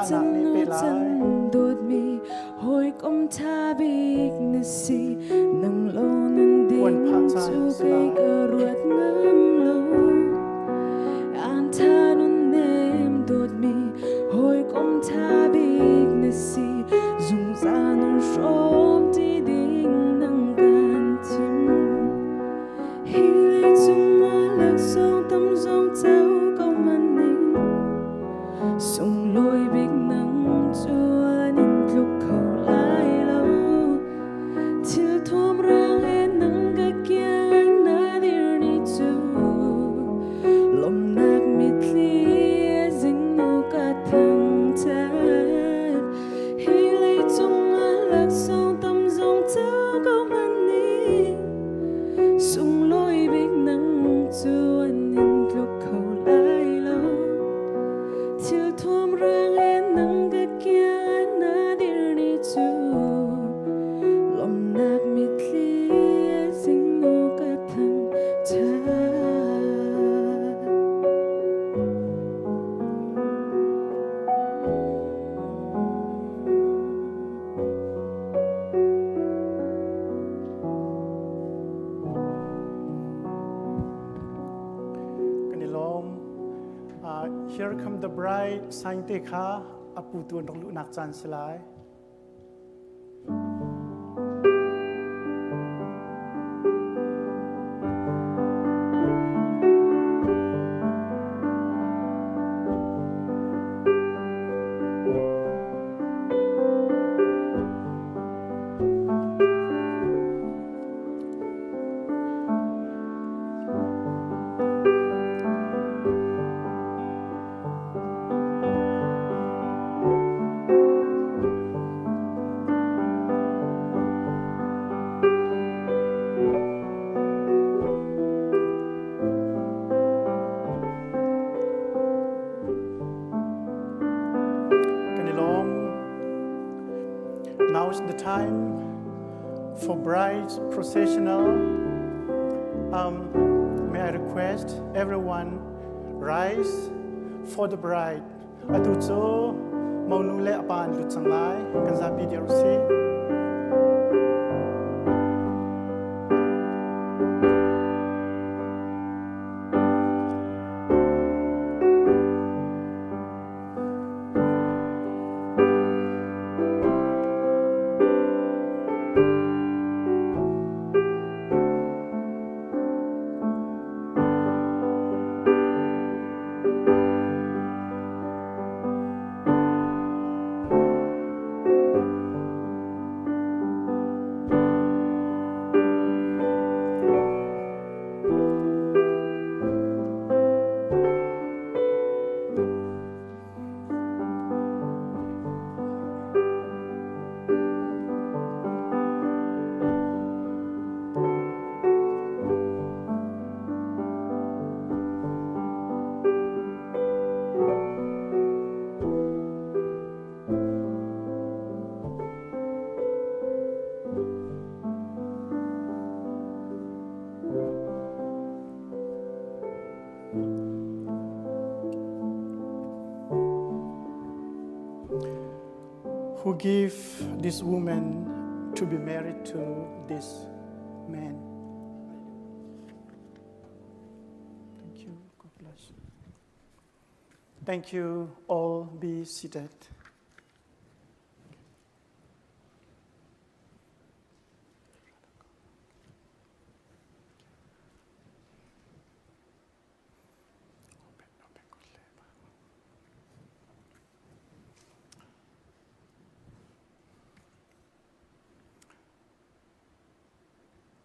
Thlahnak nih pe lai. Puan phah caan a si lai. Hi leicung ah laksawng tam zong co ko hmanhning sunglawi bik nang cu an in tluk kho lai lo. Thil thuam rang he nang ka kiang na dir ni cu lawmhnak mitthli zingnu ka thangṭhat. Hi leicung ah laksawng tam zong co ko hmanhning Sunglawi bik nang cu an in tluk kho lai lo. Thil thuam rang in nang ka kiang na dir ni cu lawmhnak mitthli zingnu ka thang ṭhan. Kan i lawm. Here come the bride sign te kha a pu tu an rak luhnak caan si lai. Kan i lawm. Now is the time for bride's processional. May I request everyone rise for the bride. Atu cu monu le a pa an lut cang lai. Kan zapi dir usih. Who give this woman to be married to this man? Thank you. God bless. Thank you. All be seated.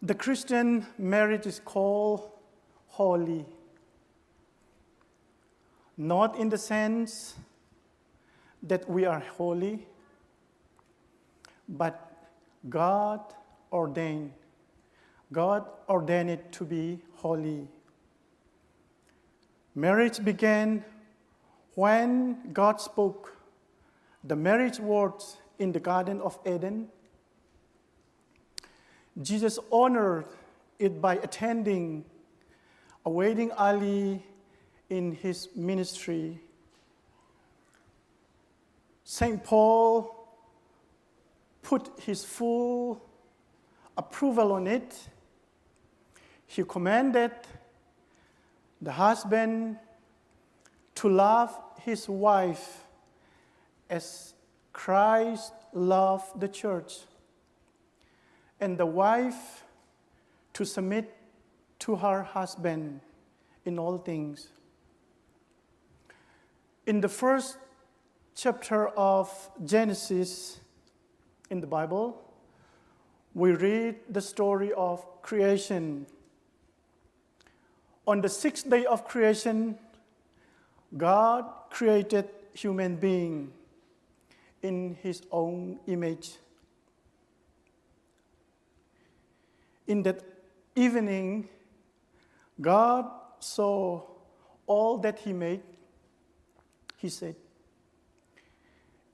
The Christian marriage is called holy, not in the sense that we are holy, but God ordained. God ordained it to be holy. Marriage began when God spoke the marriage words in the Garden of Eden. Jesus honored it by attending a wedding early in his ministry. St. Paul put his full approval on it. He commanded the husband to love his wife as Christ loved the church, and the wife to submit to her husband in all things. In the first chapter of Genesis in the Bible, we read the story of creation. On the sixth day of creation, God created human being in his own image. In that evening, God saw all that he made. He said,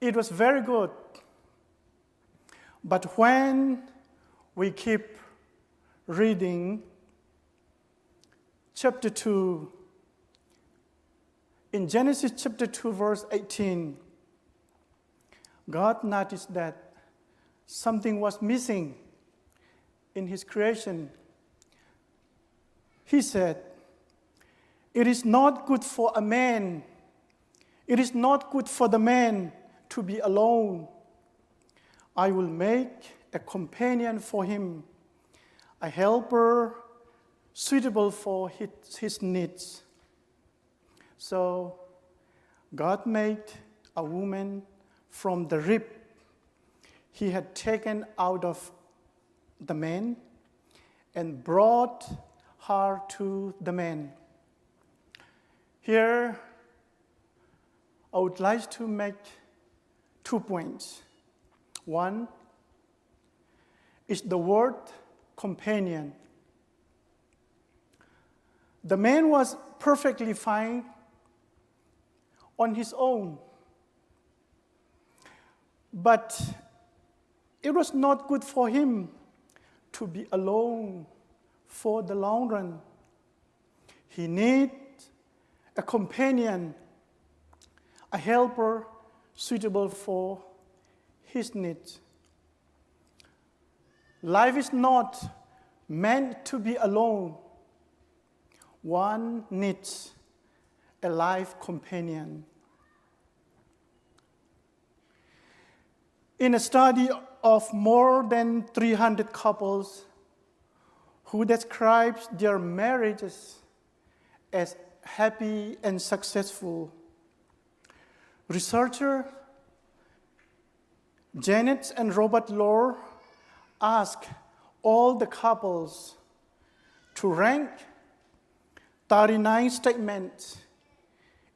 It was very good. But when we keep reading chapter 2, in Genesis chapter 2, verse 18, God noticed that something was missing in his creation. He said, It is not good for a man, it is not good for the man to be alone. I will make a companion for him, a helper suitable for his, his needs. So God made a woman from the rib he had taken out of the man and brought her to the man. Here, I would like to make two points. One is the word companion. The man was perfectly fine on his own. But it was not good for him to be alone for the long run. He needs a companion, a helper suitable for his needs. Life is not meant to be alone. One needs a life companion. In a study of more than 300 couples who described their marriages as happy and successful, researcher Janet and Robert Lohr asked all the couples to rank 39 statements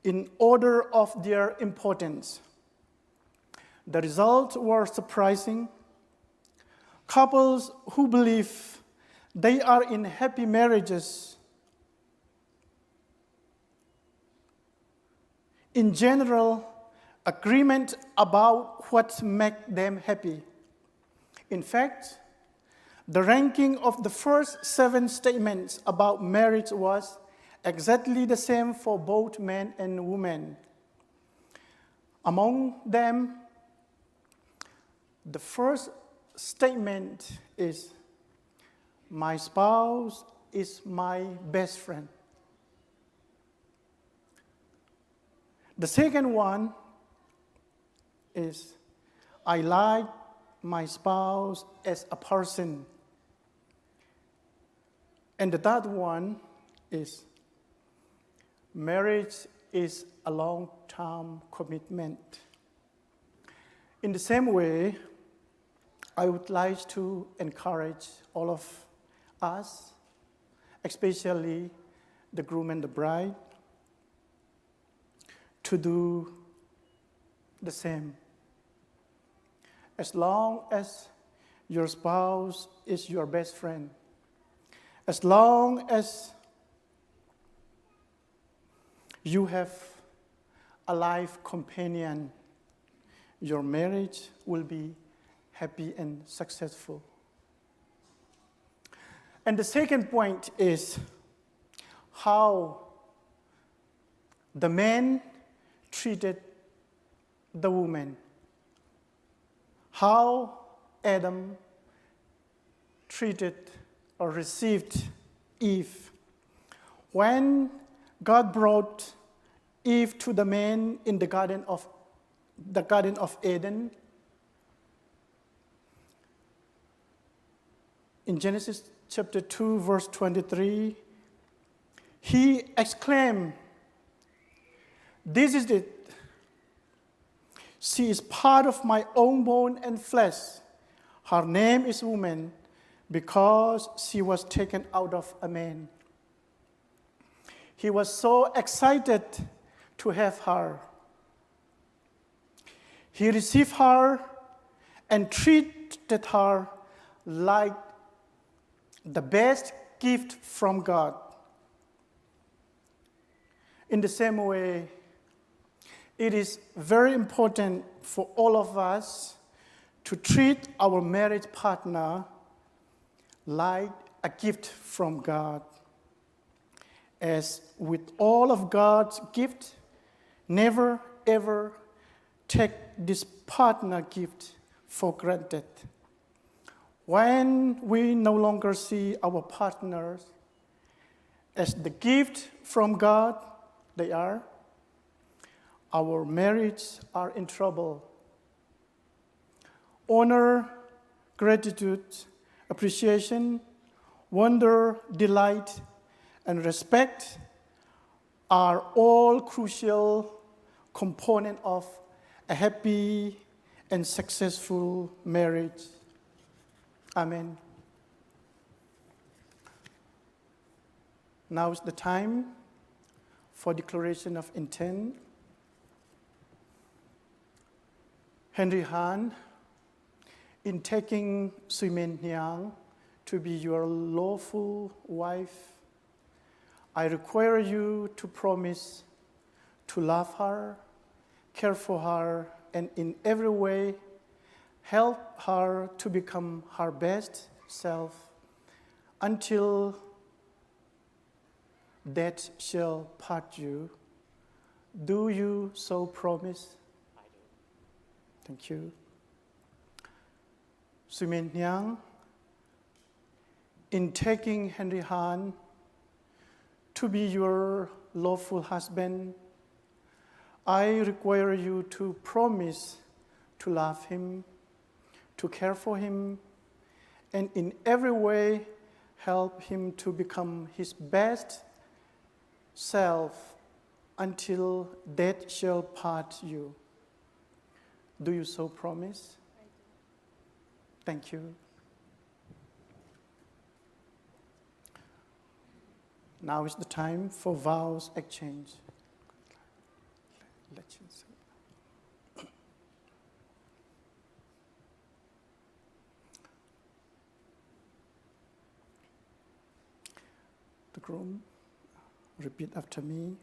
in order of their importance. The results were surprising. Couples who believe they are in happy marriages in general agreement about what makes them happy. In fact, the ranking of the first seven statements about marriage was exactly the same for both men and women. Among them, the first statement is My spouse is my best friend. The second one is I like my spouse as a person. And the third one is marriage is a long term commitment. In the same way, I would like to encourage all of us, especially the groom and the bride, to do the same. As long as your spouse is your best friend, as long as you have a life companion, your marriage will be happy and successful. And the second point is how the man treated the woman. How Adam treated or received Eve. When God brought Eve to the man in the garden of the Garden of Eden, in Genesis chapter 2, verse 23, he exclaimed, This is it. She is part of my own bone and flesh. Her name is woman because she was taken out of a man. He was so excited to have her. He received her and treated her like the best gift from God. In the same way, it is very important for all of us to treat our marriage partner like a gift from God. As with all of God's gifts, never ever take this partner gift for granted. When we no longer see our partners as the gift from God they are, our marriages are in trouble. Honor, gratitude, appreciation, wonder, delight, and respect are all crucial component of a happy and successful marriage. Amen. Now is the time for declaration of intent. Henry Han, in taking Sui Men Niang to be your lawful wife, I require you to promise to love her, care for her, and in every way help her to become her best self until death shall part you. Do you so promise? I do. Thank you. Sui Men Niang, in taking Henry Han to be your lawful husband, I require you to promise to love him, to care for him, and in every way help him to become his best self until death shall part you. Do you so promise? I do. Thank you. Now is the time for vows exchange. The groom, repeat after me.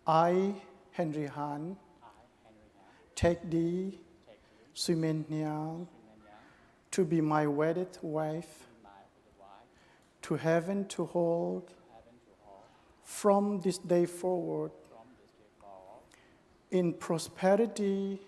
I, Henry Han, I, Henry Han, take thee, take thee, Sui Men Niang, Sui Men Yang, to be my wedded wife, to be my wedded wife, to heaven to hold, to heaven to hold, from this day forward, from this day forward, in prosperity in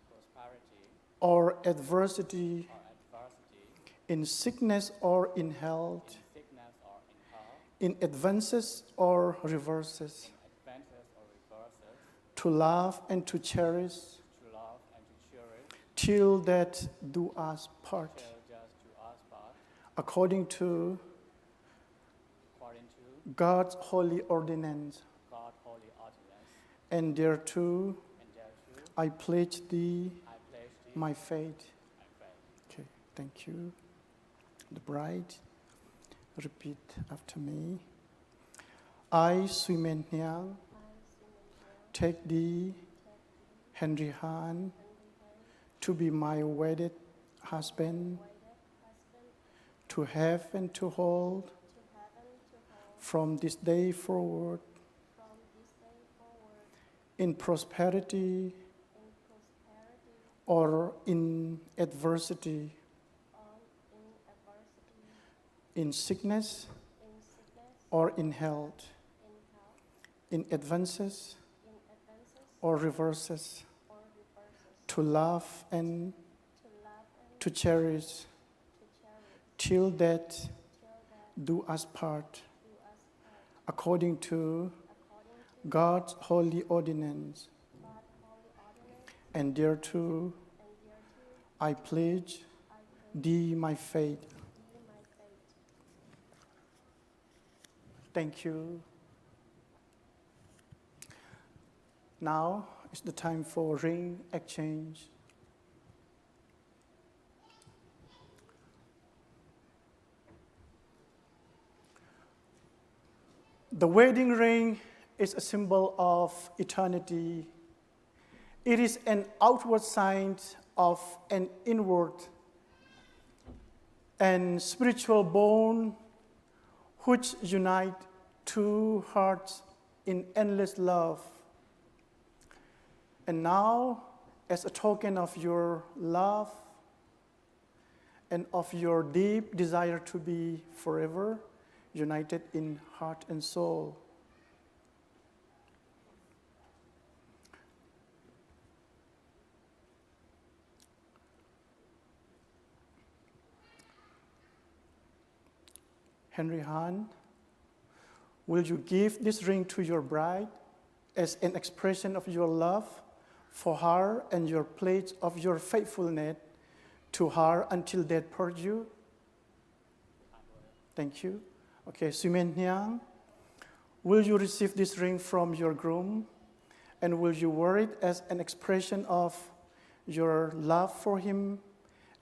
prosperity or adversity, or adversity, in sickness or in health, in sickness or in health, in advances or reverses, in advances or reverses, to love and to cherish, to love and to cherish, till death do us part, till death do us part, according to according to God's holy ordinance. God's holy ordinance, And thereto and thereto I pledge thee I pledge thee my faith. my faith. Okay, thank you. The bride, repeat after me. I, Sui Men Niang, take thee, Henry Han, to be my wedded husband, to have and to hold, from this day forward, in prosperity or in adversity, in sickness or in health, in advances or reverses, to love and to cherish till death do us part, according to God's holy ordinance. And thereto I pledge thee my faith. Thank you. Now is the time for ring exchange. The wedding ring is a symbol of eternity. It is an outward sign of an inward and spiritual bond which unite two hearts in endless love. And now, as a token of your love and of your deep desire to be forever united in heart and soul, Henry Hahn, will you give this ring to your bride as an expression of your love for her and your pledge of your faithfulness to her until death part you? Thank you. Okay, Sumen Niang, will you receive this ring from your groom and will you wear it as an expression of your love for him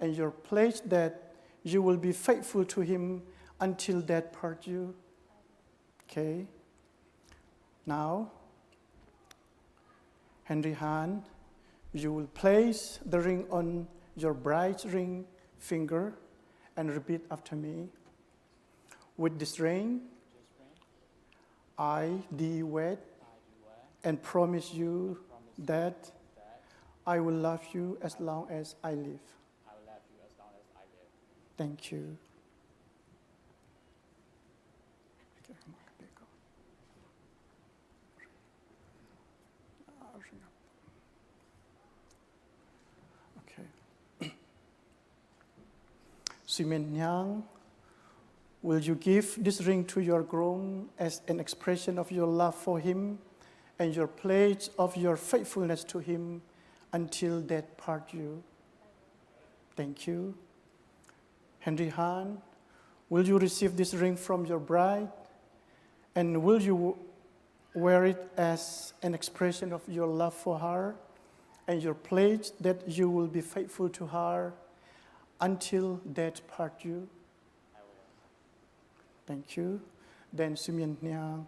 and your pledge that you will be faithful to him until death part you? Okay. Now, Henry Hahn, you will place the ring on your bride's ring finger and repeat after me. With this ring, I thee wed and promise you that I will love you as long as I live. I will love you as long as I live. Thank you. Okay. Simen Nyang, will you give this ring to your groom as an expression of your love for him and your pledge of your faithfulness to him until death part you? Thank you. Henry Hahn, will you receive this ring from your bride? And will you wear it as an expression of your love for her and your pledge that you will be faithful to her until death part you? Thank you. Then Simeon Niang,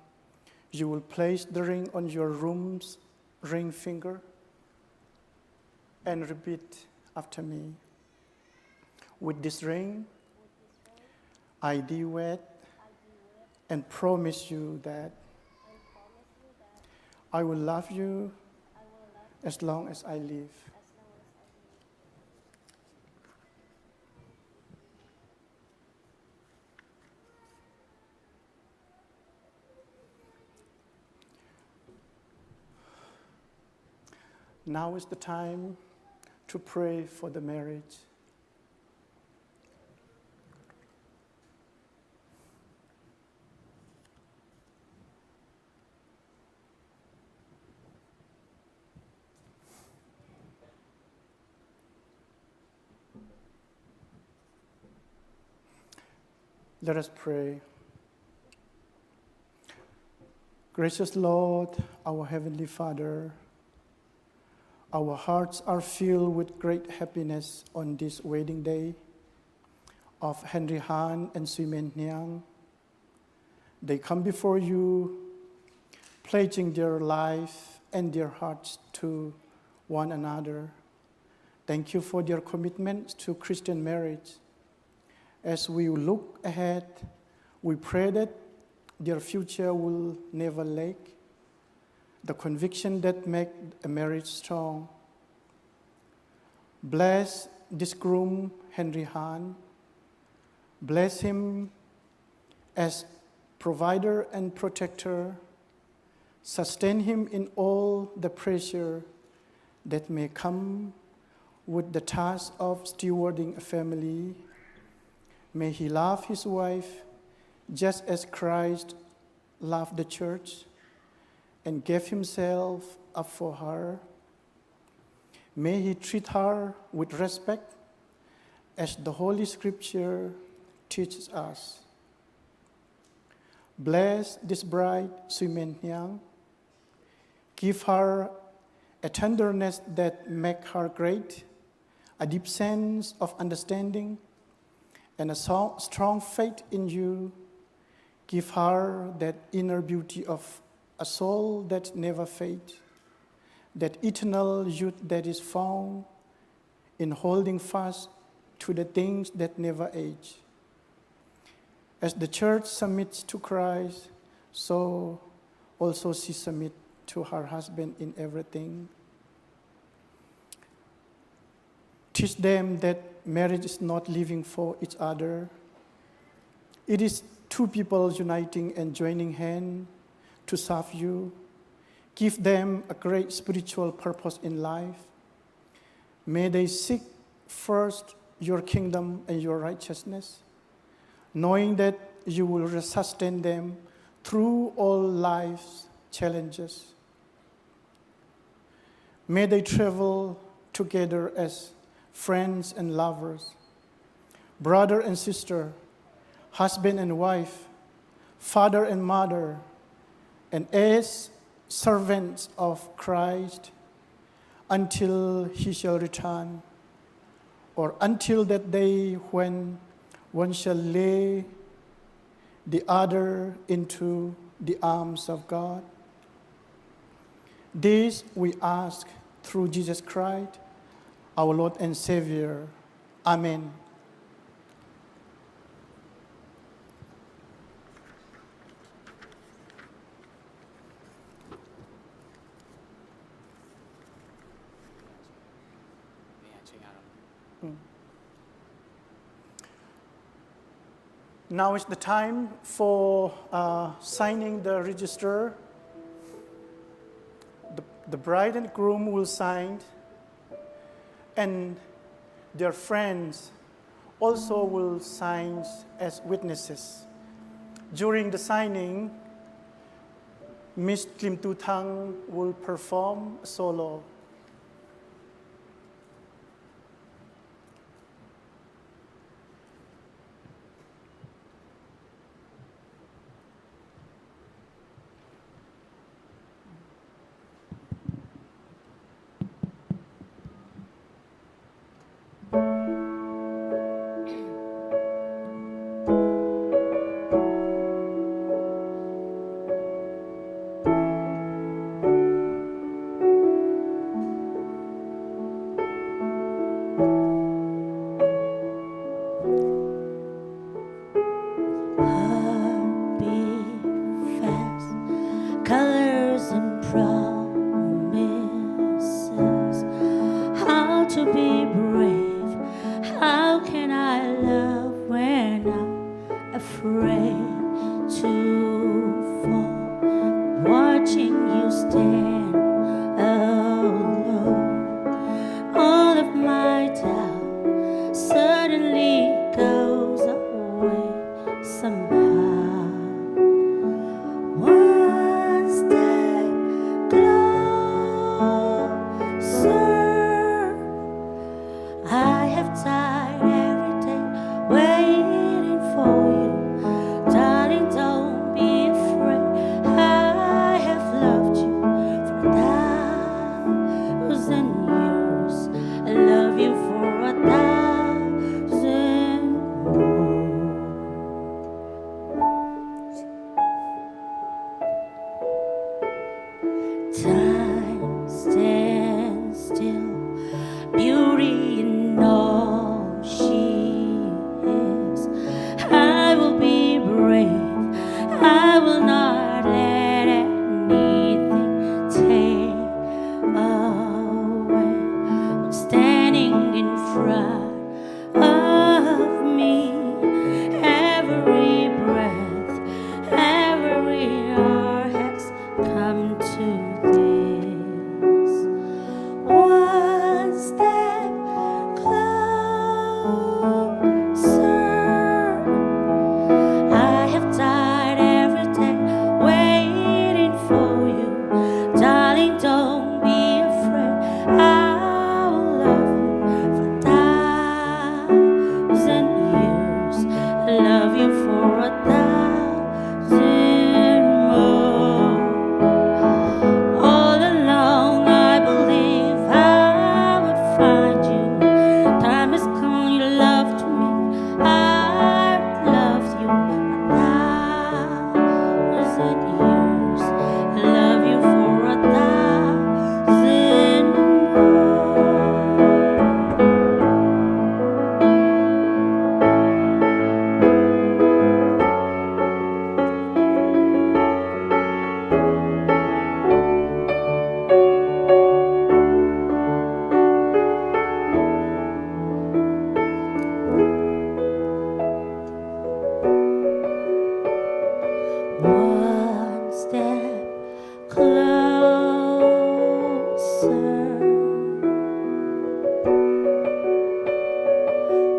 you will place the ring on your room's ring finger and repeat after me. With this ring, I do wed and promise you that I will love you as long as I live. Now is the time to pray for the marriage. Let us pray. Gracious Lord, our Heavenly Father, our hearts are filled with great happiness on this wedding day of Henry Han and Suimen Niang. They come before you, pledging their life and their hearts to one another. Thank you for their commitment to Christian marriage. As we look ahead, we pray that their future will never lack the conviction that makes a marriage strong. Bless this groom, Henry Hahn. Bless him as provider and protector. Sustain him in all the pressure that may come. with the task of stewarding a family. May he love his wife just as Christ loved the church and gave himself up for her. May he treat her with respect as the Holy Scripture teaches us. Bless this bride, Sui Men Hyang. Give her a tenderness that make her great, a deep sense of understanding, and a strong faith in you. Give her that inner beauty of a soul that never fades, that eternal youth that is found in holding fast to the things that never age. As the church submits to Christ, so also she submits to her husband in everything. Teach them that marriage is not living for each other. It is two people uniting and joining hands to serve you. Give them a great spiritual purpose in life. May they seek first your kingdom and your righteousness, knowing that you will sustain them through all life's challenges. May they travel together as friends and lovers, brother and sister, husband and wife, father and mother, and as servants of Christ until he shall return, or until that day when one shall lay the other into the arms of God. This we ask through Jesus Christ, our Lord and Savior. Amen. Now is the time for signing the register. The bride and groom will sign, and their friends also will sign as witnesses. During the signing, Miss Tlim Tu Thang will perform a solo. Heart beat fast, colors and promises. How to be brave? How can I love when I'm afraid to fall? Watching you stand alone, all of my doubt suddenly goes away somehow. One step closer. I have died every day waiting for you. Darling, don't be afraid. I have loved you for 1,000 years. I love you for 1,000 more. Time stands still, beauty in all she is. I will be brave, I will not let anything take away what's standing in front of me. Every breath, every hour has come to this. One step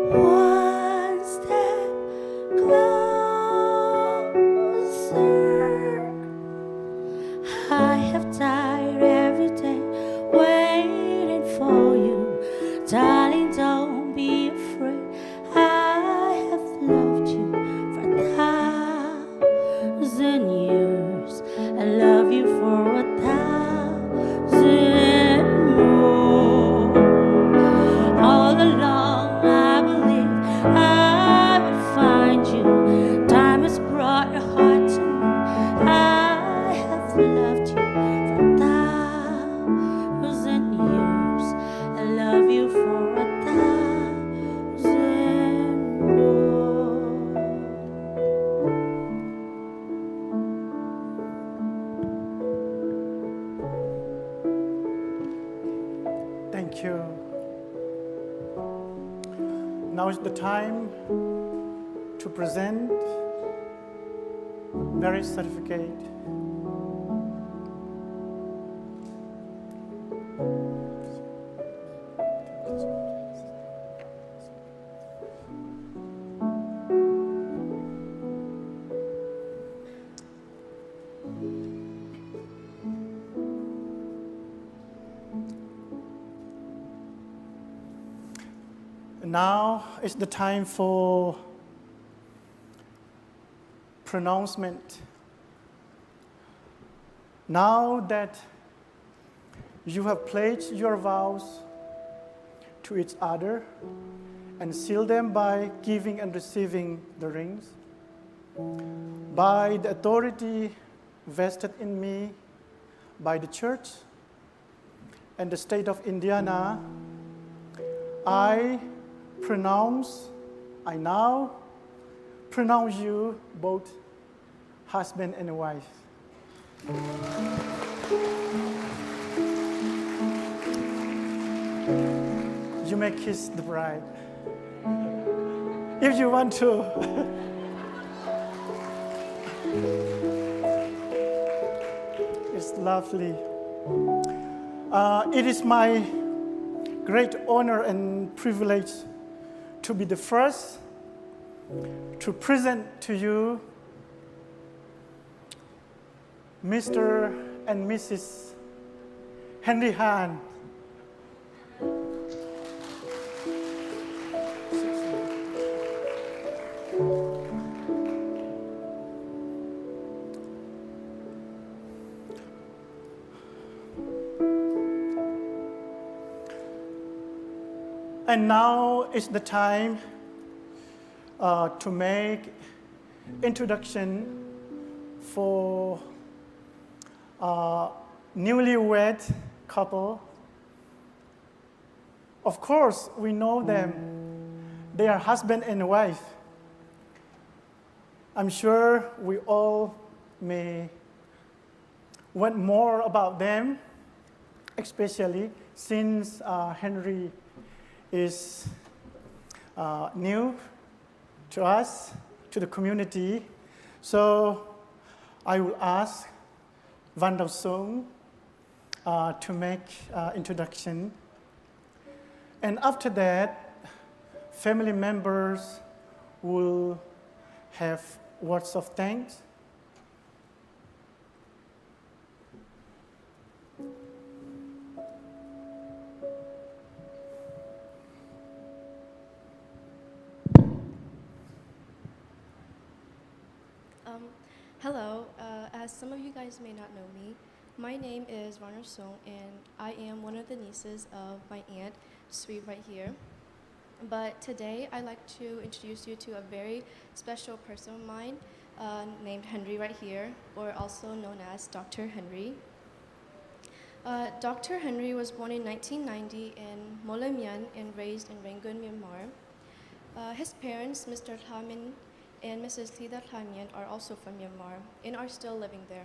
One step closer. I have died every day waiting for you. Darling, don't be afraid. I have loved you for 1,000 years. I love you for 1,000 more. All along, I believed I would find you. Time has brought your heart to me. I have loved you for 1,000 years. I love you for 1,000 more. Thank you. Now is the time to present marriage certificate. Now is the time for pronouncement. Now that you have pledged your vows to each other and sealed them by giving and receiving the rings, by the authority vested in me by the church and the state of Indiana, I pronounce, I now pronounce you both husband and wife. You may kiss the bride if you want to. It's lovely. It is my great honor and privilege to be the first to present to you Mr. and Mrs. Henry Hahn. And now is the time to make introduction for newlywed couple. Of course, we know them. They are husband and wife. I'm sure we all may want more about them, especially since Henry is new to us, to the community. So I will ask Van Dao Song to make introduction. And after that, family members will have words of thanks. Hello, as some of you guys may not know me, my name is Varner Song, and I am one of the nieces of my aunt, Sweet, right here. But today, I'd like to introduce you to a very special person of mine named Henry right here, or also known as Dr. Henry. Dr. Henry was born in 1990 in Mawlamyine and raised in Rangoon, Myanmar. His parents, Mr. Thamin and Mrs. Lida Thamien, are also from Myanmar and are still living there.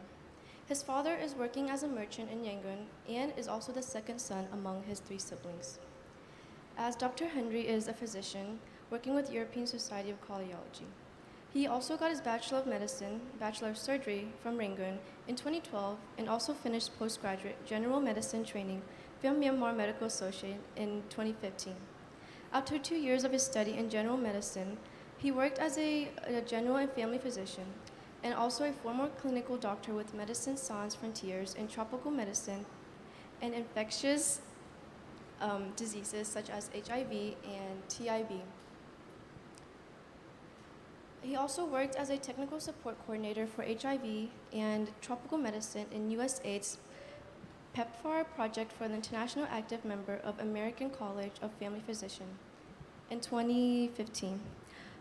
His father is working as a merchant in Yangon and is also the second son among his three siblings. As Dr. Henry is a physician working with European Society of Cardiology. He also got his Bachelor of Medicine, Bachelor of Surgery from Rangoon in 2012 and also finished postgraduate general medicine training from Myanmar Medical Association in 2015. After 2 years of his study in general medicine, he worked as a general and family physician and also a former clinical doctor with Medicine Sans Frontiers in tropical medicine and infectious diseases such as HIV and TIB. He also worked as a technical support coordinator for HIV and tropical medicine in USAID's PEPFAR project for the International Active Member of American College of Family Physicians in 2015.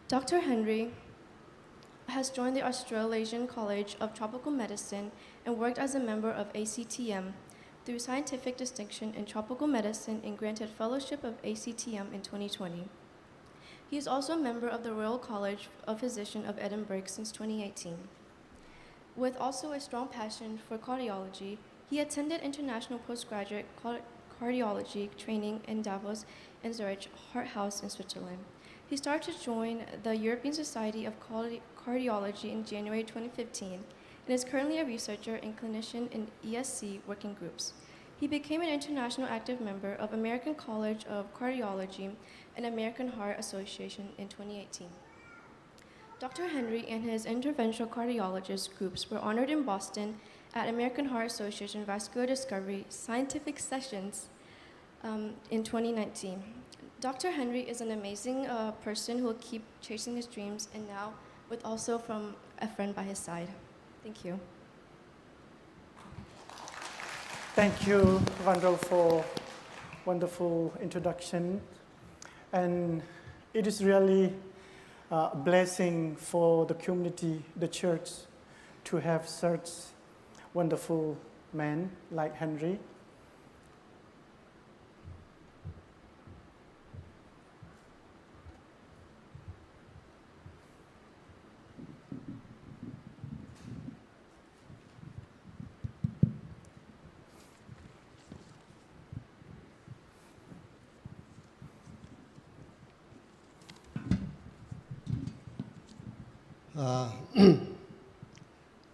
Dr. Henry has joined the Australasian College of Tropical Medicine and worked as a member of ACTM through scientific distinction in tropical medicine and granted fellowship of ACTM in 2020. He is also a member of the Royal College of Physicians of Edinburgh since 2018. With also a strong passion for cardiology, he attended international postgraduate cardiology training in Davos and Zurich Heart House in Switzerland. He started to join the European Society of Cardiology in January 2015 and is currently a researcher and clinician in ESC working groups. He became an international active member of American College of Cardiology and American Heart Association in 2018. Dr. Henry and his interventional cardiologist groups were honored in Boston at American Heart Association Vascular Discovery Scientific Sessions in 2019. Dr. Henry is an amazing person who will keep chasing his dreams, and now with also from a friend by his side. Thank you. Thank you, Vandal, for wonderful introduction. And it is really a blessing for the community, the church, to have such wonderful men like Henry.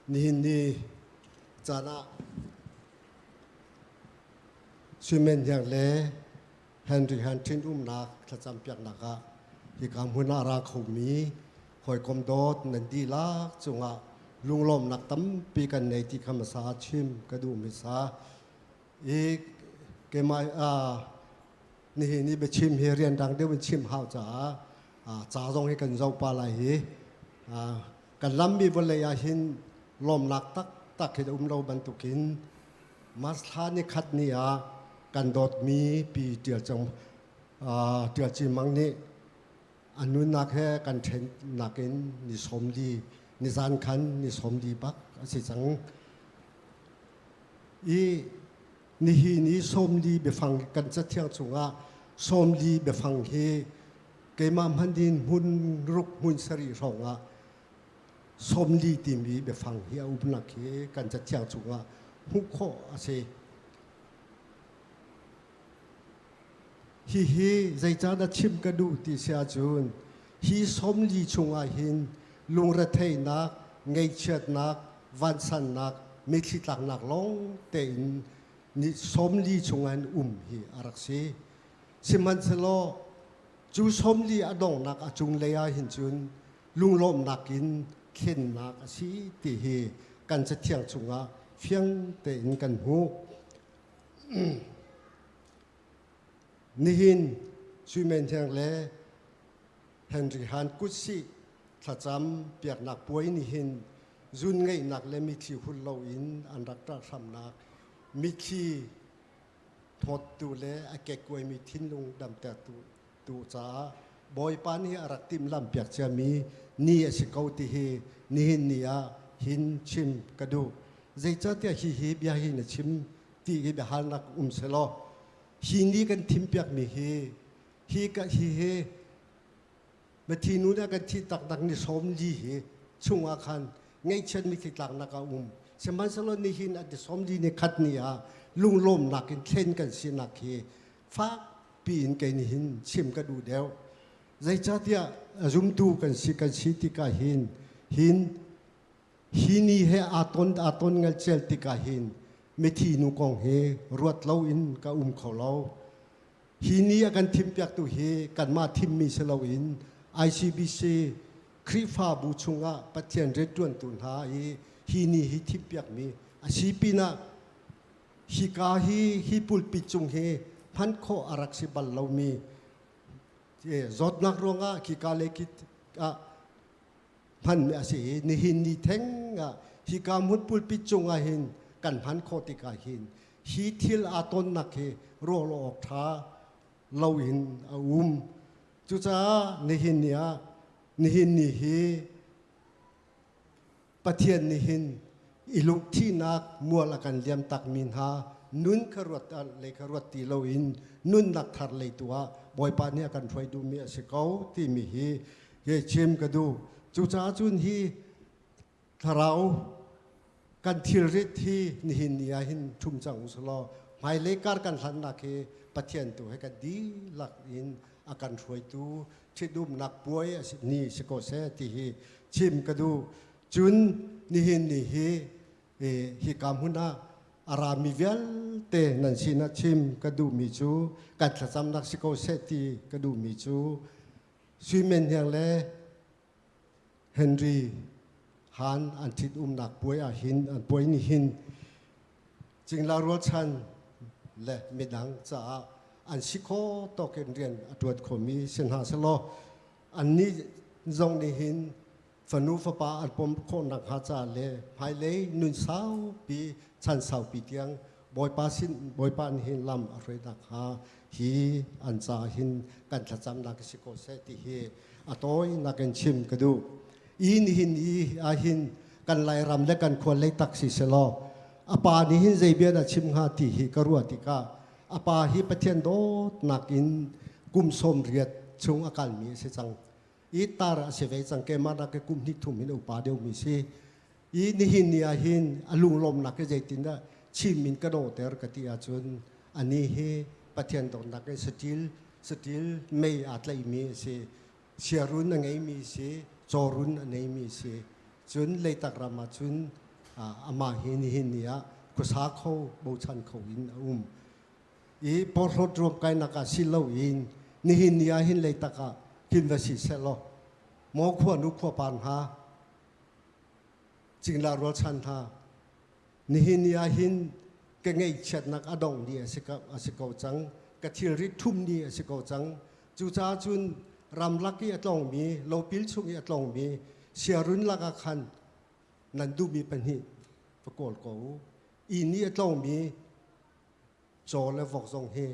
Nihin ni caan ah Suimen Hniang le Henry Han ṭhin-umnak thlacampiaknak ah hika hmun ah ra khomi hawikom dawt nan dihlak cungah lunglawmnak tampi kan nei ti kha hmasa chim ka duh hmasa. I keimah nihin i biachim hi rianrang deuh in chim hau caah ca zong hi kan zoh pah lai hi. Kan lammi vawlei ah hin lawmnak taktak hi a um lo bantukin March thla ni khat ni ah kan dawtmi Pi Ṭial Cung Ṭial Cin Mang nih a nunnak he kan ṭhennak in ni 40 nizan khan ni 40 bak a si cang. I nihin i 40 biafang kan cathiang chungah 40 biafang hi keimah hmanh in hmun ruk hmun sarih hrawng ah 40 timi biafang hi a umnak hi kan cathiang chungah hmuh khawh a si. Hihi zeicahdah chim ka duh ti si ahcun hi 40 chungah hin lungretheihnak, ngaihchiatnak, vansannak, mitthli tlaknak lawng tein ni 40 chungah hin um hi a rak si. Sihmanhsehlaw cu 40 a donghnak a cunglei ah hin cun lunglawmhnak in thlennak a si ti hi kan cathiang chungah fiang tein kan hmuh. Nihin Suimen Thiang le Henry Han kutsih thlacam piaknak puai nihin zun ngeihnak le mitthli hul loin an rak ṭah hramnak mitthli thawttu le a kekkuaimi thinlung damtertu tu caah Bawipa nih a rak timhlamh piak ciami ni a si ko ti hi nihin ni ah hin chim ka duh. Zeicahtiah hihi bia hi na chim ti hi biahalnak um selaw hi ni kan thimpiakmi hi hi ka hi hi mithi nu nih kan thi taktak ni 40 hi chungah khan ngaihchiat mitthli tlaknak a um. Sihmanhsehlaw nihin a ti 40 ni khat ni ah lunglawmnak in thlen kan sinak hi fak piin kei nih hin chim ka duh deuh. Zeicahtiah zumtu kan si kan si tikah hin hin hi ni he aa ton aa ton ngelcel tikah hin Mithi nu kong hi ruat loin ka um kho lo. Hi ni a kan thimpiaktu hi kanmah thimmi si loin ICBC Khrihfabu chungah Pathian rianṭuantu hna i hi ni hi thimpiakmi a si pinah hika hi hi pulpit cung hi hman khawh a rak si bal lomi zawtnak ruangah khika le khi ah hmanmi a si i nihin ni theng ah hika hmun pulpit cungah hin kan hman khawh tikah hin hi thil aa tonnak hi ruah awk ṭha loin a um. Cucaah nihin ni ah nihin ni hi Pathian nih hin i lungthihnak mual a kan liam takmi hna nun kha ruat lei kha ruat ti loin nunnak thar lei tu ah Bawipa nih a kan hruai duhmi a si ko timi hi hi chim ka duh. Cucaah cun hi thlarau kan thilrit hi nihin ni ah hin ṭhum cang u law hmailei kar kan hlannak hi Pathian tu he kan dihlak in a kan hruaitu ṭhitumnak puai a si ni si ko seh ti hi chim ka duh. Cun nihin ni hi hika hmun ah a rami vialte nan sinah chim ka duhmi cu kan thlacamnak si ko seh ti ka duhmi cu Sui Men Hniang le Henry Han an ṭhitumnak puai ah hin an puai ni hin cingla rualchan le midang caah an si kho tawk in rian a ṭuan khomi si hna selaw annih zong nih hin fanu fapa an pom khawh nakhnga ca le hmailei nun saupi chan saupi tiang Bawipa sin Bawipa nih hin lam a hruai nakhnga hi an ca hin kan thlacamnak si ko seh ti hi a tawinak in chim ka duh. I nihin i ahhin kan Lairam le kan khua leitak si selaw a pa nih hin zei bia dah chim hnga ti hi ka ruah tikah a pa hi Pathian dawtnak in kum 80 chung a kalmi a si cang. I tar a si ve cang keimah nak kum hnih thum hin upa deuhmi si. I nihin ni ah hin a lunglawmnak hi zeitindah chim in ka dawhter ka ti ahcun ani hi Pathian dawtnak in saṭil saṭil mei aa tlaihmi a si. Siarun a ngeimi a si, cawrun a neimi a si. Cun leitak ram ah cun amah hi nihin ni ah khuasa kho bochan kho in a um. I porhlawt ruamkainak ah si loin nihin ni ah hin leitak ah hin va si sehlaw maw khua nu khua pa hna cingla rualchan hna nihin ni ah hin ka ngeihchiatnak a dong ni a si ko cang ka thilri thum ni a si ko cang cucaah cun ramlak i a tlongmi lopil chung i a tlongmi siarun lakah khan nan duhmi pahnih va kawl ko u i ni a tlongmi caw le vok zong hi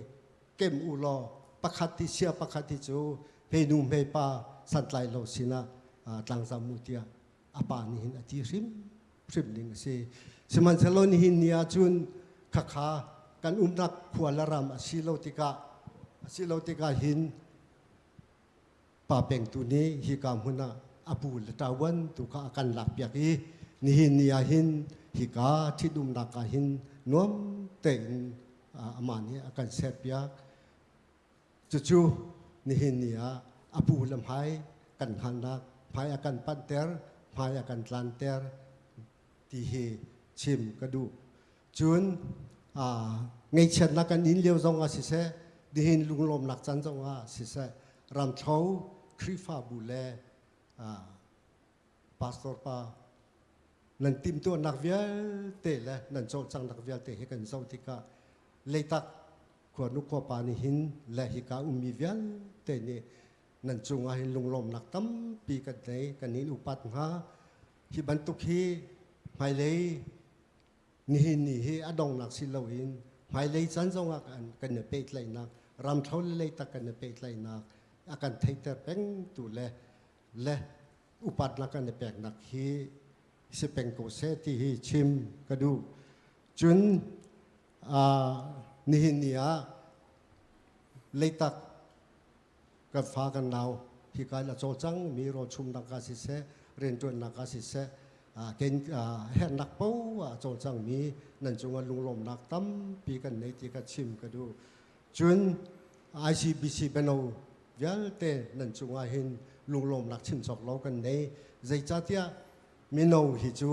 kem u law pakhat hi sia pakhat hi cu hmeinu hmeipa santlai lo sinah tlangzam u tiah a pa nih hin a ti hrim hrim ding a si. Sihmanhsehlaw nihin ni ah cun khakha kan umnak khua le ram a si lo tikah a si lo tikah hin pa pengtu nih hika hmun ah a pu le ṭawan tu kha a kan lakpiak i nihin ni ah hin hika ṭhitumnak ah hin nuam tein amah nih a kan serpiak. Cucu nihin ni ah a pu le hmai kan hngalnak, hmai a kan panhter, hmai a kan tlanter ti hi chim ka duh. Cun ngeihchiatnak kan in lio zong ah siseh, nihin lunglawmnak caan zong ah siseh, Ramthlo Khrihfabu le pastor pa nan timhtuahnak vialte le nan cawlcanghnak vialte hi kan zoh tikah leitak khuanu khuapa nih hin le hika ummi vialte nih nan cungah hin lunglawmnak tampi kan nei kan in upat hnga hi bantuk hi hmailei nihin ni hi a dongnak si loin hmailei caan zongah kan kan i pehtlaihnak ramthlo le leitak kan i pehtlaihnak a kan theihter peng tu le le upatnak kan i peknak hi si peng ko seh ti hi chim ka duh cun nihin ni ah leitak kan fa kan nau hika in a cawlcang mi rawlchumnak ah siseh rianṭuannak ah siseh ken herhnak paoh ah a cawlcang mi nan cungah lunglawmnak tampi kan nei ti kha chim ka duh cun ICBC beno vialte nan cungah hin lunglawmnak chim cawk lo kan nei zeicahtiah mino hi cu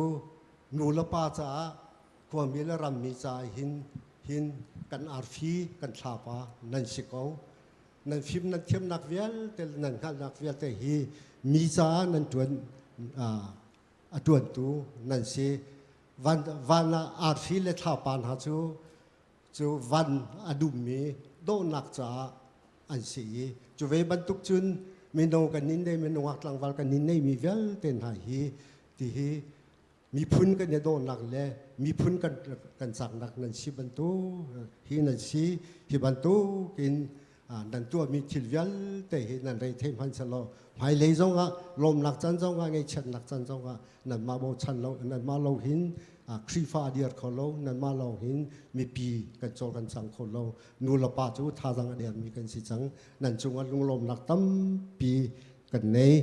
nu le pa caah. Khuami le rammi caah hin hin kan arfi kan thlapa nan si ko. Nan fim nan thiamnak vialte le nan hngalhnak vialte hi mi caah nan ṭuan a ṭuantu nan si. Van, van ah arfi le thlapa hna cu cu van a dummi dawhnak caah an si i cu ve bantuk cun mino kan in nei minungak tlangval kan in neimi vialte hna hi ti hi miphun kan i dawhnak le miphun kan kan caknak nan si bantuk hi nan si hi bantukin nan tuahmi thil vialte hi nan rei thei hmanh selaw hmailei zongah lawmnak caan zongah ngaihchiatnak caan zongah nanmah bochan lo nanmah lo hin Khrihfa a dir kho lo nanmah lawng hin mipi kan cawl kan cang kho lo nu le pa cu thazang a dermi kan si cang nan cungah lunglawmnak tampi kan nei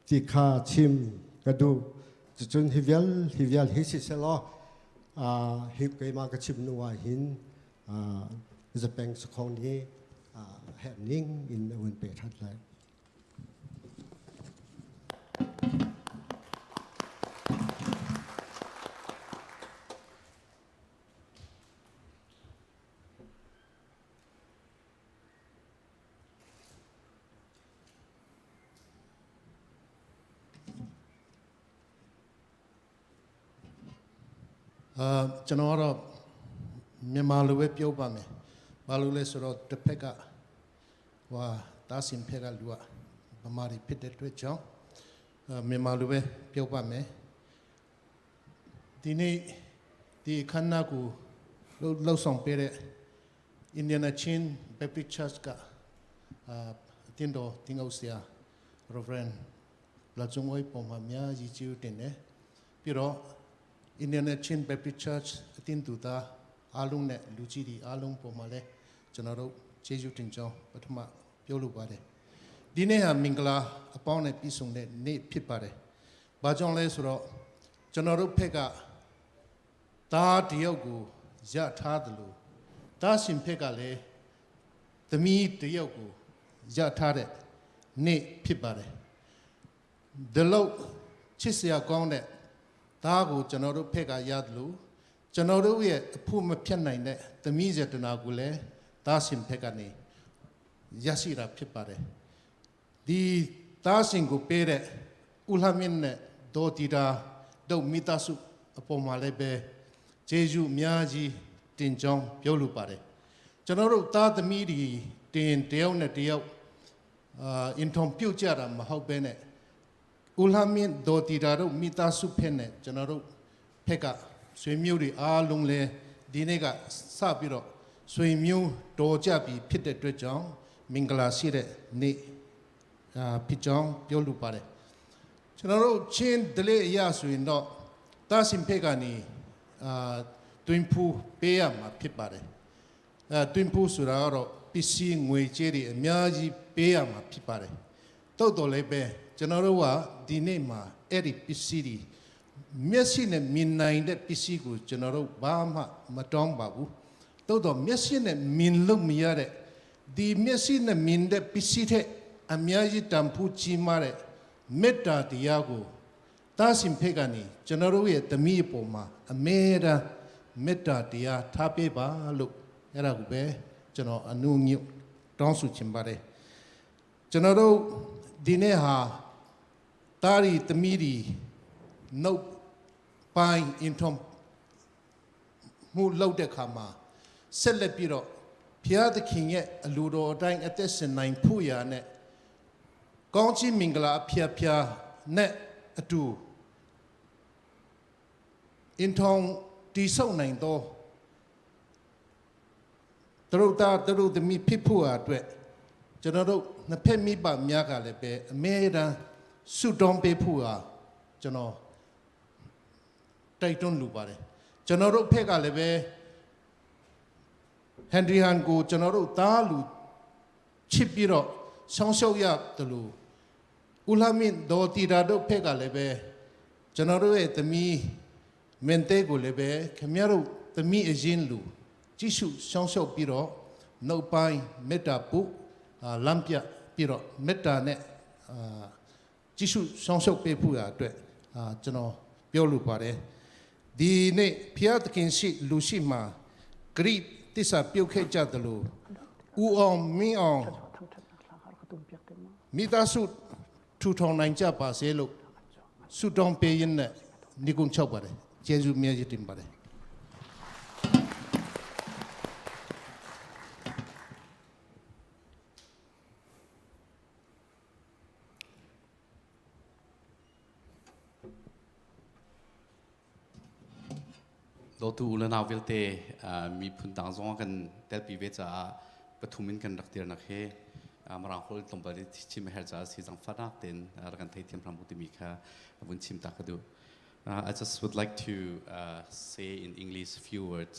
ti kha chim ka duh cucun hi vial hi vial hi si selaw hi keimah ka chim nu ah hin zapeng sakhong nih herh ning in a hun pe ṭhan lai. အာကျွန်တော်ကတော့မြန်မာလိုပဲပြောပါမယ်။ဘာလို့လဲဆိုတော့တစ်ဖက်ကဟွာတားစင်ဖက်ကလူကဗမာတွေဖြစ်တဲ့အတွက်ကြောင့်အာမြန်မာလိုပဲပြောပါမယ်။ဒီနေ့ဒီခန္ဓာကိုလှုပ်လှုပ်ဆောင်ပေးတဲ့ Indiana Chin Baptist Church ကအာအတင်တော်တင်အောင်ဆရာ Reverend လာကျုံဝိပုံမှာအများကြီးကျေးဇူးတင်တယ်။ပြီးတော့ Indiana Chin Baptist Church အတင်တူသားအားလုံးနဲ့လူကြီးတွေအားလုံးပုံမှာလဲကျွန်တော်တို့ကျေးဇူးတင်ကြောင်းပထမပြောလိုပါတယ်။ဒီနေ့ဟာမင်္ဂလာအပေါင်းနဲ့ပြည့်စုံတဲ့နေ့ဖြစ်ပါတယ်။ဘာကြောင့်လဲဆိုတော့ကျွန်တော်တို့ဖက်ကသားတယောက်ကိုရထားတယ်လို့သားရှင်ဖက်ကလည်းသမီးတယောက်ကိုရထားတဲ့နေ့ဖြစ်ပါတယ်။ ဒီလောက်ချစ်စရာကောင်းတဲ့သားကိုကျွန်တော်တို့ဖက်ကရတယ်လို့ကျွန်တော်တို့ရဲ့အဖို့မဖြတ်နိုင်တဲ့သမီးဇေတနာကိုလည်းသားရှင်ဖက်ကနေရရှိတာဖြစ်ပါတယ်ဒီသားရှင်ကိုပေးတဲ့ဥလမင်းနဲ့ဒေါ်တီတာတို့မိသားစုအပေါ်မှာလည်းပဲဂျေဇုအများကြီးတင်ကြောင်းပြောလိုပါတယ်ကျွန်တော်တို့သားသမီးတွေတင်တယောက်နဲ့တယောက်အာအင်ထုံပြုတ်ကြတာမဟုတ်ပဲနဲ့ ဦးလှမြင့်ဒေါ်တီတာတို့မိသားစုဖက်နဲ့ကျွန်တော်တို့ဖက်ကဆွေမျိုးတွေအားလုံးလဲဒီနေ့ကစပြီးတော့ဆွေမျိုးတော်ကြပြီဖြစ်တဲ့အတွက်ကြောင့်မင်္ဂလာရှိတဲ့နေ့အာဖြစ်ကြောင်းပြောလိုပါတယ်ကျွန်တော်တို့ချင်းဒလေအရဆိုရင်တော့တာစင်ဖက်ကနေအာတွင်ဖူးပေးရမှာဖြစ်ပါတယ်အဲတွင်ဖူးဆိုတာကတော့ပစ္စည်းငွေကြေးတွေအများကြီးပေးရမှာဖြစ်ပါတယ် တုတ်တော်လည်းပဲကျွန်တော်တို့ကဒီနေ့မှာအဲ့ဒီပစ္စည်းတွေမျက်စိနဲ့မြင်နိုင်တဲ့ပစ္စည်းကိုကျွန်တော်တို့ဘာမှမတောင်းပါဘူးတုတ်တော်မျက်စိနဲ့မြင်လို့မရတဲ့ဒီမျက်စိနဲ့မြင်တဲ့ပစ္စည်းတဲ့အများကြီးတန်ဖိုးကြီးမားတဲ့မေတ္တာတရားကိုတားစင်ဖေကနေကျွန်တော်တို့ရဲ့တမိအပေါ်မှာအမေတမ်းမေတ္တာတရားထားပေးပါလို့အဲ့ဒါကိုပဲကျွန်တော်အနုညွတ်တောင်းဆိုချင်ပါတယ် ကျွန်တော်တို့ဒီနေ့ဟာတာရီသမီးဒီနှုတ်ပိုင်းအင်ထုံမှုလောက်တဲ့ခါမှာဆက်လက်ပြီးတော့ဖျားသခင်ရဲ့အလိုတော်အတိုင်းအသက်ရှင်နိုင်ဖို့ရာနဲ့ကောင်းချီးမင်္ဂလာအဖျားဖျားနဲ့အတူအင်ထုံတီဆောက်နိုင်တော့သူတို့သားသူတို့သမီးဖြစ်ဖို့ရာအတွက် ကျွန်တော်တို့နှစ်ဖက်မိဘများကလည်းပဲအမေတမ်းဆုတောင်းပေးဖို့ဟာကျွန်တော်တိုက်တွန်းလိုပါတယ်ကျွန်တော်တို့ဖက်ကလည်းပဲဟန်ဒရီဟန်ကိုကျွန်တော်တို့သားလူချစ်ပြီးတော့ဆောင်းရှောက်ရတယ်လို့ဦးလာမင်းဒေါ်တီတာတို့ဖက်ကလည်းပဲကျွန်တော်တို့ရဲ့သမီးမင်တဲကိုလည်းပဲခင်ဗျားတို့သမီးအရင်လူကြည့်ရှုဆောင်းရှောက်ပြီးတော့နှုတ်ပိုင်းမေတ္တာပု အာလမ်းပြပြီးတော့မေတ္တာနဲ့အာကြည့်ရှုဆောင်းရှောက်ပေးဖို့ရအတွက်အာကျွန်တော်ပြောလိုပါတယ်။ ဒီနေ့ဖျားသခင်ရှိလူရှိမှာဂရိတစ္ဆာပြုတ်ခဲ့ကြတယ်လို့ဦးအောင်မင်းအောင်မိသားစုထူထောင်နိုင်ကြပါစေလို့ဆုတောင်းပေးရင်းနဲ့နိဂုံးချုပ်ပါတယ်ကျေးဇူးများကြီးတင်ပါတယ် Dawtu u le nau vialte miphun dang zong kan telpi ve caah pathum in kan rak dirnak hi Mirang holh tlawmpal in chim a herh caah si zangfahnak tein rak kan theithiam hram u timi kha vun chim ta ka duh. I just would like to say in English few words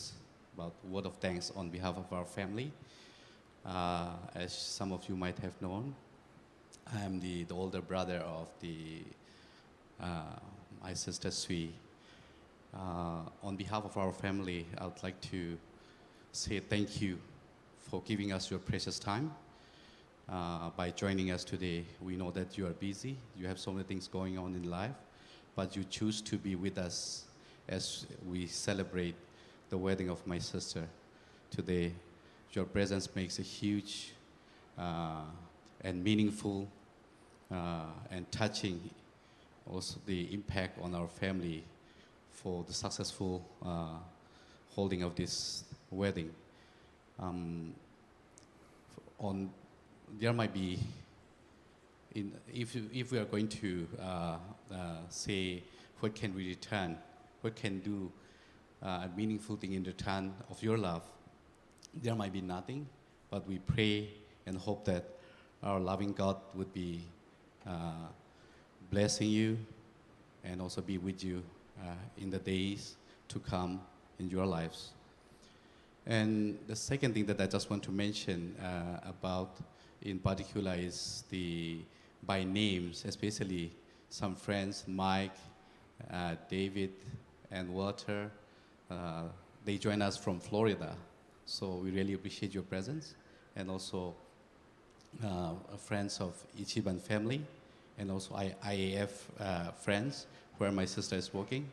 about word of thanks on behalf of our family. As some of you might have known, I am the older brother of the my sister Sui. On behalf of our family, I would like to say thank you for giving us your precious time. By joining us today, we know that you are busy, you have so many things going on in life, but you choose to be with us as we celebrate the wedding of my sister today. Your presence makes a huge and meaningful and touching also the impact on our family for the successful holding of this wedding. On there might be in if we are going to say what can we return, what can do a meaningful thing in return of your love, there might be nothing, but we pray and hope that our loving God would be blessing you and also be with you in the days to come in your lives. And the second thing that I just want to mention about in particular is the by names, especially some friends, Mike, David, and Walter. They join us from Florida. So we really appreciate your presence. And also friends of Ichiban family, and also IAF friends where my sister is working.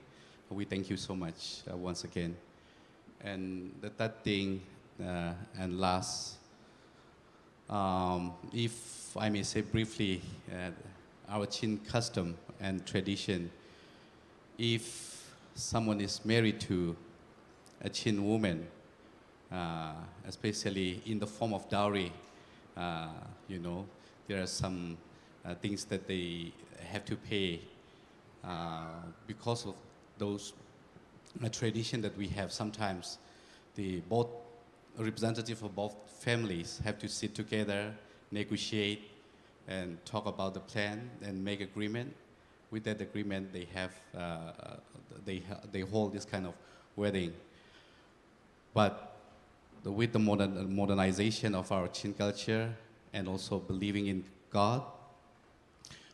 We thank you so much once again. And the third thing and last, if I may say briefly, our Chin custom and tradition, if someone is married to a Chin woman, especially in the form of dowry, there are some things that they have to pay because of those tradition that we have. Sometimes the both representative of both families have to sit together, negotiate, and talk about the plan and make agreement. With that agreement, they hold this kind of wedding. But with the modernization of our Chin culture and also believing in God,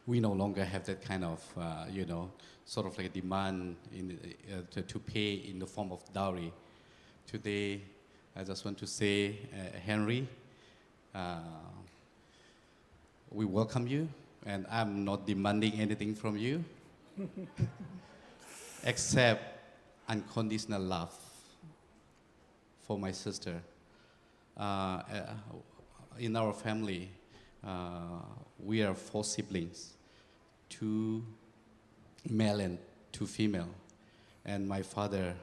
we no longer have that kind of, sort of like a demand to pay in the form of dowry. Today, I just want to say, Henry, we welcome you, and I'm not demanding anything from you except unconditional love for my sister. In our family, we are 4 siblings, 2 male and 2 female. And my father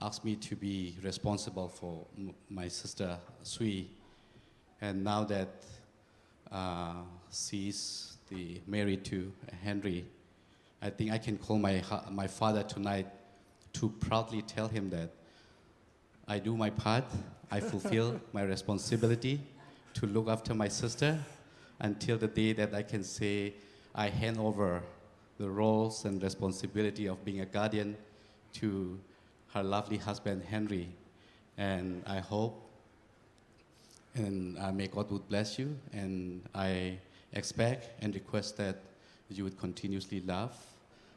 asked me to be responsible for my sister, Sui. And now that she's the married to Henry, I think I can call my father tonight to proudly tell him that I do my part, I fulfill my responsibility to look after my sister until the day that I can say I hand over the roles and responsibility of being a guardian to her lovely husband, Henry. And I hope and may God would bless you, and I expect and request that you would continuously love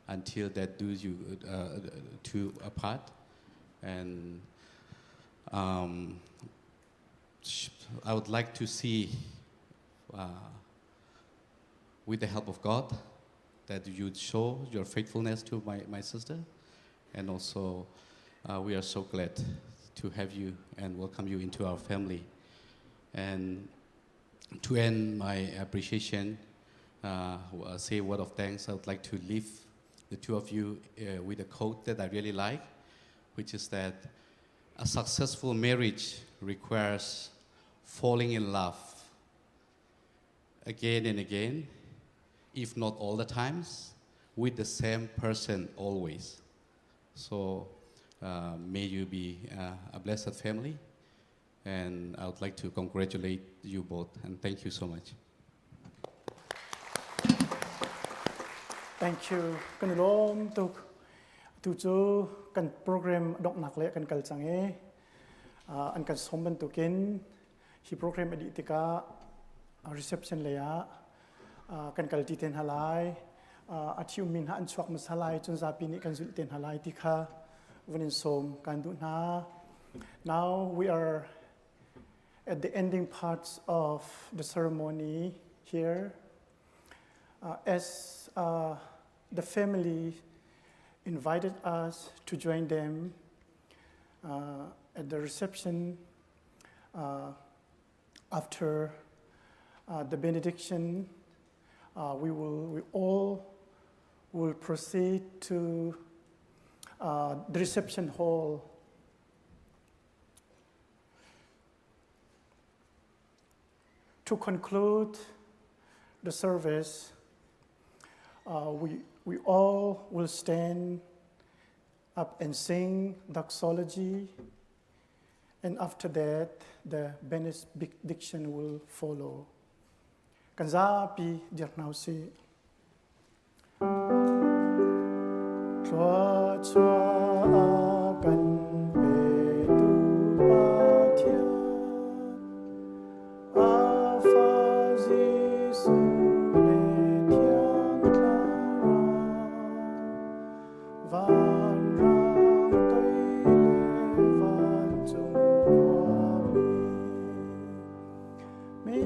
until that do you two apart. And I would like to see, with the help of God, that you would show your faithfulness to my sister. And also, we are so glad to have you and welcome you into our family. And to end my appreciation, say a word of thanks, I would like to leave the two of you with a quote that I really like, which is that a successful marriage requires falling in love again and again, if not all the times, with the same person always. So may you be a blessed family. And I would like to congratulate you both and thank you so much. Thank you. Kan i lawm tuk. Tu cu kan program donghnak le kan kal cang i an kan sawm bantukin hi program a dih tikah reception lei ah kan kal ti te hna lai. A ṭhiummi hna an chuak hmasa lai, cun zapi nih kan zulh te hna lai ti kha vun in sawm kan duh hna. Now we are at the ending parts of the ceremony here. As the family invited us to join them at the reception after the benediction, we all will proceed to the reception hall. To conclude the service, we all will stand up and sing doxology, and after that, the benediction will follow. Kan zapi dir hna usih. Thluachuah a kan petu Pathian, a fa Jesuh le Thiang Thlarau, vanrang toi le vancung khuami, mi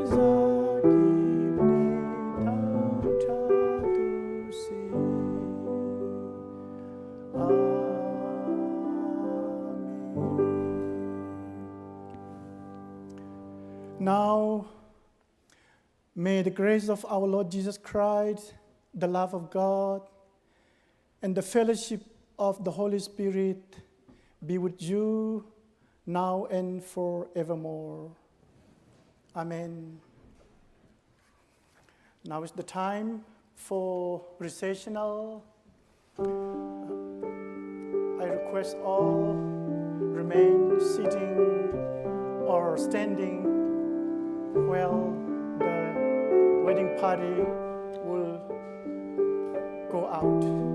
zakip nih thangṭhat u sih. Amen. Now, may the grace of our Lord Jesus Christ, the love of God, and the fellowship of the Holy Spirit be with you now and forevermore. Amen. Now is the time for recessional. I request all remain sitting or standing while the wedding party will go out.